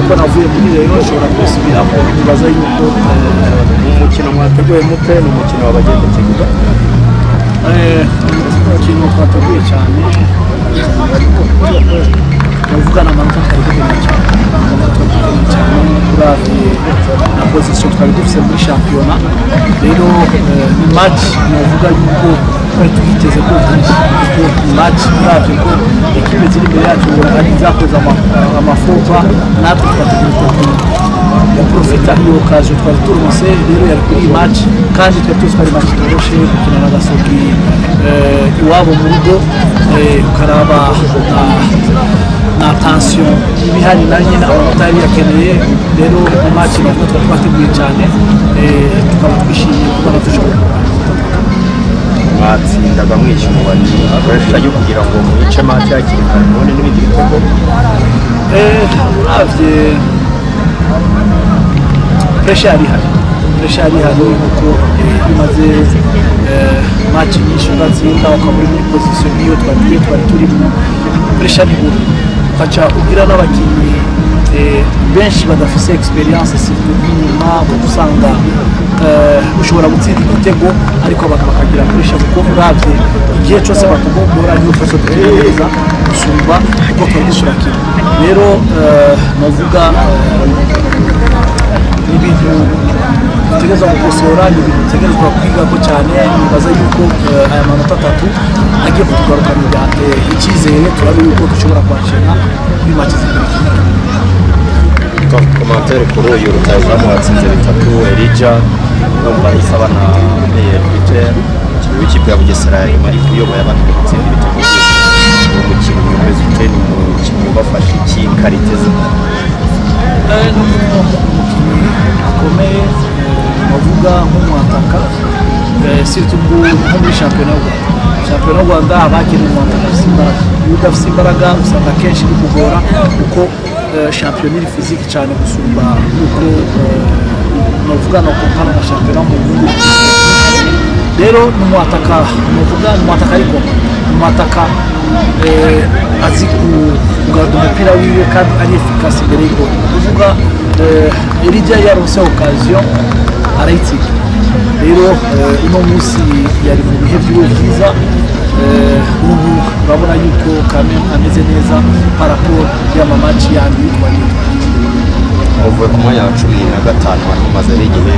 Nkuko navuye muri rero nshobora kwisubiramo, nibaza yuko umukino mwateguye mute, ni umukino wabagendekeye gute? Umukino twateguye cyane, ndavuga n'amanota twari dukeneye cyane, amanota twari dukeneye cyane uravye na position twari dufise muri shampiyona. Rero ni match navuga yuko twari tuyiteze ko byinshi, kuko ni match uravye ko ekipe ziri imbere yacu ari zakoze amafopa, natwe twategerezwa guprofita iyo occasion twari turonse. Rero yari kuri iyi match, kandi twari tuzi ko ari match itoroshe gukina na Gasogi iwabo mu rugo, ukaraba na tension ibihari na nyine amanota yari yakeneye. Rero ni match navuga twari twateguye cyane, tukaba twishimiye kuba dushobora. Mwatsindaga mwishyurwa, ni pressure yo kugira ngo mwice match hakiri kare mubone n'ibindi bitego? Uravye pressure yari ihari, pressure yari ihari kuko imaze match nyinshi udatsinda, ukaba uri muri position nk'iyo twari turimo, pressure ntibura, ukaca ugira n'abakinnyi benshi badafise experience, surtout nk'inyuma, kuko usanga ushobora gutsinda igitego ariko abantu bakagira pressure, kuko uravye igihe cyose batugombora niho twese dukina neza gusumba uko twari turakina. Rero navuga ni ibintu dutegerezwa gukosora, ni ibintu dutegerezwa kwigako cyane. Nibaza yuko aya manota atatu agiye kutugarukanira icyizere, turabe yuko dushobora kwakira kuri match zikurikira. Commentaire kuri uyu rutahizamu watsinze bitatu, Elijah, numva isaba na meilleur buteur, umukinnyi w'ikipe ya Bugesera nyuma ariko uyoboye abandi mu gutsinda ibitego byinshi. Ni umukinnyi umeze ute? Ni umukinnyi ubafasha iki? Qualité ze? Ni umukinnyi akomeye, bavuga nk'umwataka, surtout nko muri shampiyona y'u Rwanda. Shampiyona y'u Rwanda haba hakenewe umwataka afite imbaraga. Iyo udafite imbaraga usanga akenshi bikugora, kuko shampiyona iri physique cyane gusumba uko navuga no kompara na shampiyona mu bihugu. Rero ni umwataka, nuvuga ni umwataka, ariko ni umwataka azi kugarda umupira wiwe kandi ari efficace imbere y'igoli. Ni ukuvuga Elijah yaronse occasion arayitsinda. Rero uno munsi yari mu bihe byiwe byiza. Ubu urabona yuko kame ameze neza par rapport y'ama match yandi twagiye twagiye. Uvuye ku mwanya wa 15 wari mumazeho igihe,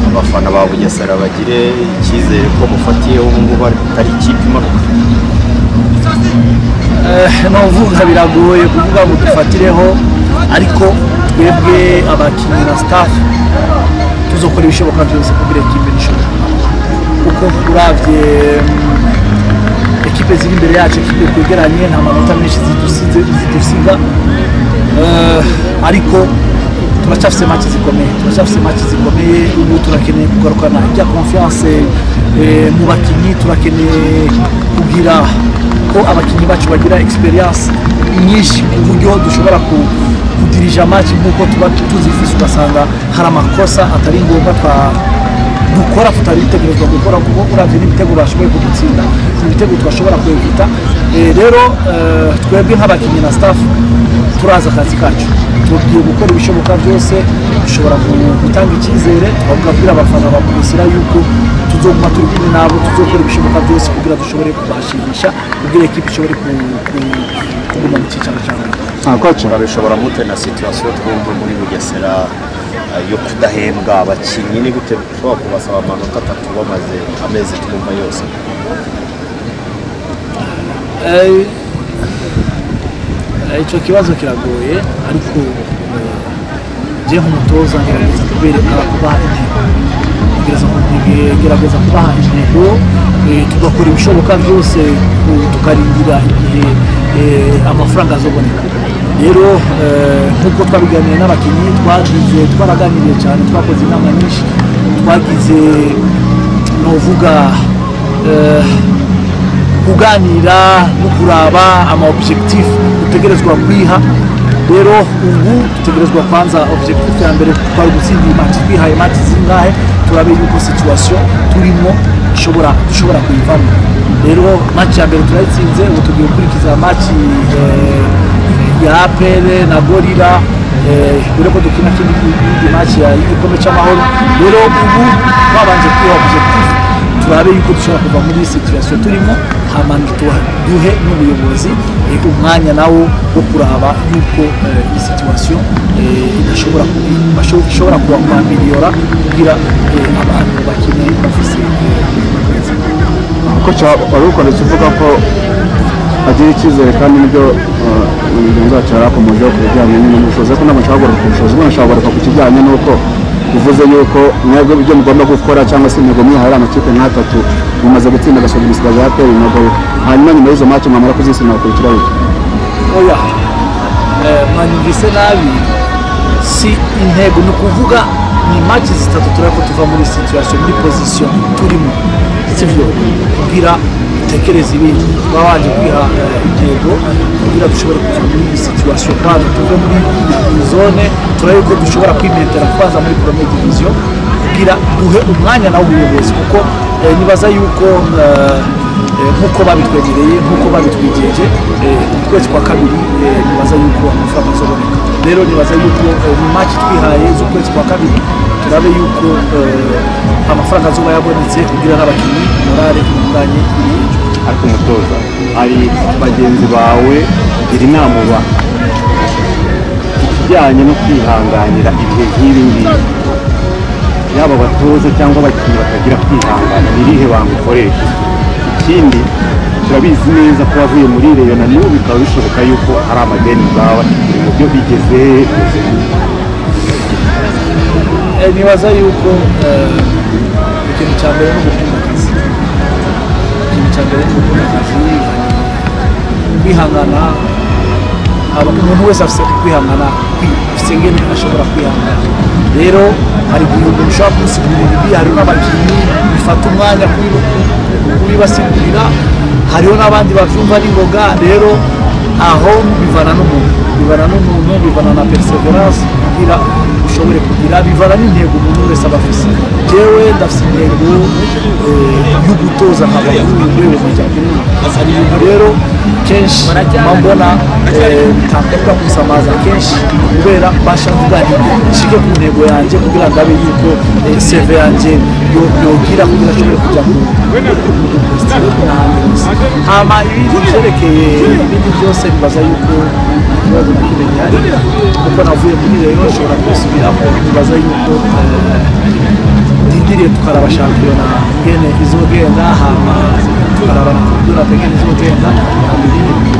abafana ba Bugesera bagire icyizere ko mufatiyeho ubu ngubu atari ikipe imanuka? Novuga biragoye kuvuga ngo dufatireho, ariko twebwe abakinnyi na staff tuzokora ibishoboka byose kugira ekipe nishobora, kuko uravye ekipe ziri imbere yacu, ekipe twegeranye, nta manota menshi zidusiga. Ariko turacyafise match zikomeye, turacyafise match zikomeye. Ubu turakeneye kugarukana ijya confiance mu bakinnyi, turakeneye kugira ko abakinnyi bacu bagira experience nyinshi ku buryo dushobora kudirija match nk'uko tuba tuzifise. Ugasanga hari amakosa atari ngombwa twa dukora tutari dutegerezwa gukora, kuko uravye n'ibitego bashoboye kudutsinda ni ibitego twashobora kwevita. Rero twebwe nk'abakinnyi na staff turazi akazi kacu, tugiye gukora ibishoboka byose dushobora gutanga icyizere, tukabwira abafana ba Bugesera yuko tuzoguma turi kumwe nabo, tuzokora ibishoboka byose kugira dushobore kubashimisha, kugira ekipe ishobore kuguma mu cyicaro cya mbere. Coach, murabishobora mute na situation twumva muri Bugesera yo kudahembwa abakinnyi? Ni gute ushobora kubasaba amanota atatu bamaze amezi twumva yose? Icyo kibazo kiragoye, ariko je nk'umutoza ngerageza kubereka, kubaha intego, ngerageza kubaha intego, tugakora ibishoboka byose, tukarindira igihe amafaranga azoboneka. Rero nk'uko twabiganiriye n'abakinnyi, twagize, twaraganiriye cyane, twakoze inama nyinshi, twagize novuga kuganira no kuraba ama objectif dutegerezwa kwiha. Rero ubu dutegerezwa kwanza, objectif ya mbere twari gutsinda iyi match. Twihaye match zingahe, turabe yuko situation turimo ishobora dushobora kuyivamo. Rero match ya mbere turayitsinze, ubu tugiye gukurikiza match ya APR na Gorilla. Mbere ko dukina kindi match ya igikombe cy'amahoro. Rero ubu babanje kwiha objectif, turabe yuko dushobora kuva muri situation turimo, hama duhe n'ubuyobozi umwanya nawo wo kuraba yuko iyi situation idashobora ishobora kuba kugira abantu bakine bafise. Kocha wari ukomeje uvuga ko agira icyizere kandi nibyo mugenzi wacu yarakomojeho ku bijyanye n'ubushobozi, ariko ntabwo nshobora kugaruka ku bushobozi, ubwo nshobora kugaruka ku kijyanye n'uko bivuze yuko mwebwe ibyo mugomba gukora cyangwa se intego mwihaye amakipe nk'atatu mumaze gutsinda Gasogi, musigaje APR na Gorilla, hanyuma nyuma y'izo match mwamara kuzitsinda hakurikiraho iki? Oya, mwanyumvise nabi, si intego ni ukuvuga ni match zitatu turako tuva muri situation, muri position turimo, sivyo, kugira dutekereze ibindi. Babanje kwiha intego kugira dushobore kuva muri iyi situation, kandi tuve muri iyi zone, turabe ko dushobora kwimetera kwanza muri première division, kugira duhe umwanya nawo ubuyobozi, kuko nibaza yuko nkuko babitwemereye, nkuko babitwigeje, mu kwezi kwa kabiri nibaza yuko amafaranga azoboneka. Rero nibaza yuko mu match twihaye z'ukwezi kwa kabiri turabe yuko amafaranga azoba yabonetse kugira n'abakinnyi morale ibandanye iri hejuru. Ariko umutoza, hari bagenzi bawe gira inama ubaha ikijyanye no kwihanganira ibihe nk'ibi ngibi, yaba abatoza cyangwa abakinnyi batagira kwihangana, ni irihe banga ukoresha? Ikindi turabizi neza ko wavuye muri Rayon na n'ubu bikaba bishoboka yuko hari amadeni baba bafite mu byo bigeze. Nibaza yuko ikintu cya mbere ni ugukunda akazi, ikintu cya mbere ni ugukunda akazi, kwihangana. Umuntu wese afite kwihangana, afite ingene ashobora kwihangana. Rero hari igihe umuntu ushobora kumusigurira ibi, hariho n'abakinnyi bifata umwanya kubibasigurira, hariho n'abandi bavyumva n'ingoga. Rero aho bivana n'umuntu, bivana n'umuntu, bivana na perseverance kugira ushobore kugira, bivana n'intego umuntu wese aba afise. Jewe ndafise intego yo gutoza nkava kuri uru rwego nkajya kuri uru. Hari ibintu rero kenshi mba mbona bitakunda kusamaza kenshi, kubera mbasha kuvuga nti nshike ku ntego yanjye kugira ndabe yuko CV yanjye yogira kugira nshobore kujya mu n'ahandi hose. Hama ibindi byerekeye ibindi byose nibaza yuko nta kibazo na kimwe gihari, kuko navuye muri Rayon nshobora kwisubiramo. Nibaza yuko ndindiriye tukaraba shampiyona ingene izogenda, hama tukaraba na Coupe de la Paix ingene izogenda, hama ibindi.